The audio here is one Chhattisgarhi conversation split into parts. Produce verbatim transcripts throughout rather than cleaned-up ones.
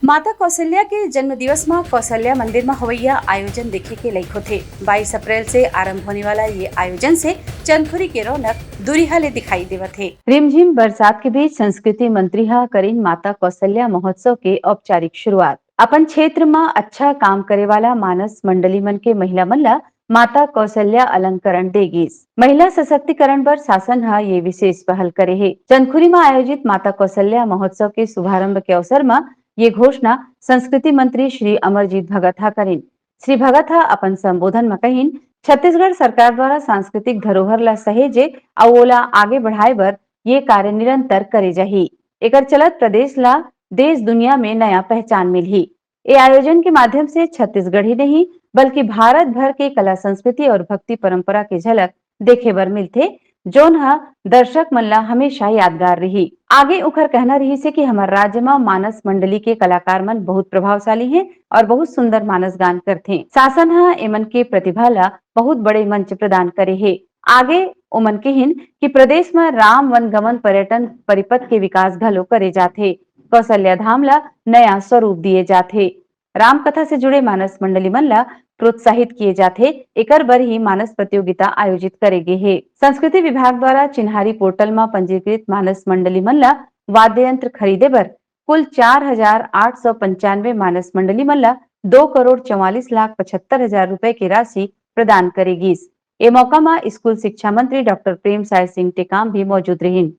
माता कौशल्या के जन्म दिवस म कौशल्या मंदिर म होवइया आयोजन देखे के लइक होथे। बाईस अप्रैल से आरंभ होने वाला ये आयोजन से चंदखुरी के रौनक दूरिहा ले दिखाई देवत हे। रिमझिम बरसात के बीच संस्कृति मंत्री ह करिन माता कौशल्या महोत्सव के औपचारिक शुरुआत। अपन क्षेत्र म अच्छा काम करे वाला मानस मंडली मन के महिला मन ल माता कौशल्या अलंकरण दे गिस। महिला सशक्तिकरण बर शासन ह ये विशेष पहल करे हे। चंदखुरी म आयोजित माता कौशल्या महोत्सव के शुभारंभ के अवसर म ये घोषणा संस्कृति मंत्री श्री अमरजीत भगत ह करिन। श्री भगत ह अपन संबोधन म कहिन, छत्तीसगढ़ सरकार द्वारा सांस्कृतिक धरोहर ल सहेजे अउ ओला आगे बढ़ाए बर ये कार्य निरंतर करे जाही। एकर चलत प्रदेश ल देश दुनिया में नया पहचान मिलही। ए आयोजन के माध्यम से छत्तीसगढ़ ही नहीं, बल्कि भारत भर के कला, संस्कृति और भक्ति परंपरा के झलक देखे बर मिलथे, जोन ह दर्शक मन ला हमेशा यादगार रही। आगे उखर कहना रहिस हे कि हमर राज्य म मानस मंडली के कलाकार मन बहुत प्रभावशाली हे और बहुत सुंदर मानस गान करथे। शासन ह एमन के प्रतिभा ला बहुत बड़े मंच प्रदान करे हे। आगे ओमन किहिन कि प्रदेश म राम वन गमन पर्यटन परिपथ के विकास घलो करे जाथे। कौशल्या धाम ला नया स्वरूप दिए जाथे। रामकथा से जुड़े मानस मंडली मन ला प्रोत्साहित किए जाथे। एकर बर ही मानस प्रतियोगिता आयोजित करे गे हे। संस्कृति विभाग द्वारा चिन्हारी पोर्टल म पंजीकृत मानस मंडली मन ला वाद्य यंत्र खरीदे बर कुल चार हजार आठ सौ पंचानवे मानस मंडली मन ला दो करोड़ चौवालीस लाख पचहत्तर हजार रुपए के राशि प्रदान करे गिस। ए मौका म स्कूल शिक्षा मंत्री डॉक्टर प्रेमसाय सिंह टेकाम भी मौजूद रहिन।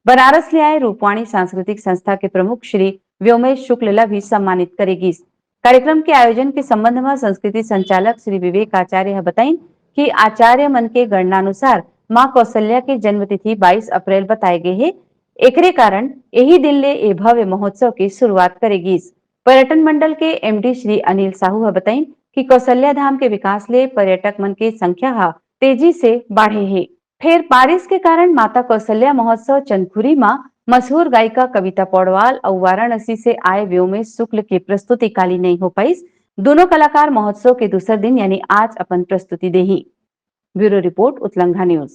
बनारस ले आए रूपवाणी सांस्कृतिक संस्था के प्रमुख श्री व्योमेश शुक्ल ला भी सम्मानित करे गिस। कार्यक्रम के आयोजन के संबंध म संस्कृति संचालक श्री विवेक आचार्य ह बताइन कि आचार्य मन के गणना अनुसार मां कौशल्या के जन्मतिथि बाईस अप्रैल बताए गे हे। एकरे कारण एही दिन ले ए भव्य महोत्सव के शुरुआत करे गिस। पर्यटन मंडल के एमडी श्री अनिल साहू ह बताइन कि कौशल्या धाम के विकास ले पर्यटक मन के संख्या ह तेजी से बाढ़े हे। फेर बारिश के कारण माता कौशल्या महोत्सव चंदखुरी म मशहूर गायिका कविता पौडवाल अउ वाराणसी से आए व्योमेश शुक्ल के प्रस्तुति काली नइ हो पाइस। दोनों कलाकार महोत्सव के दूसर दिन यानी आज अपन प्रस्तुति देही। ब्यूरो रिपोर्ट, उतलंघा न्यूज।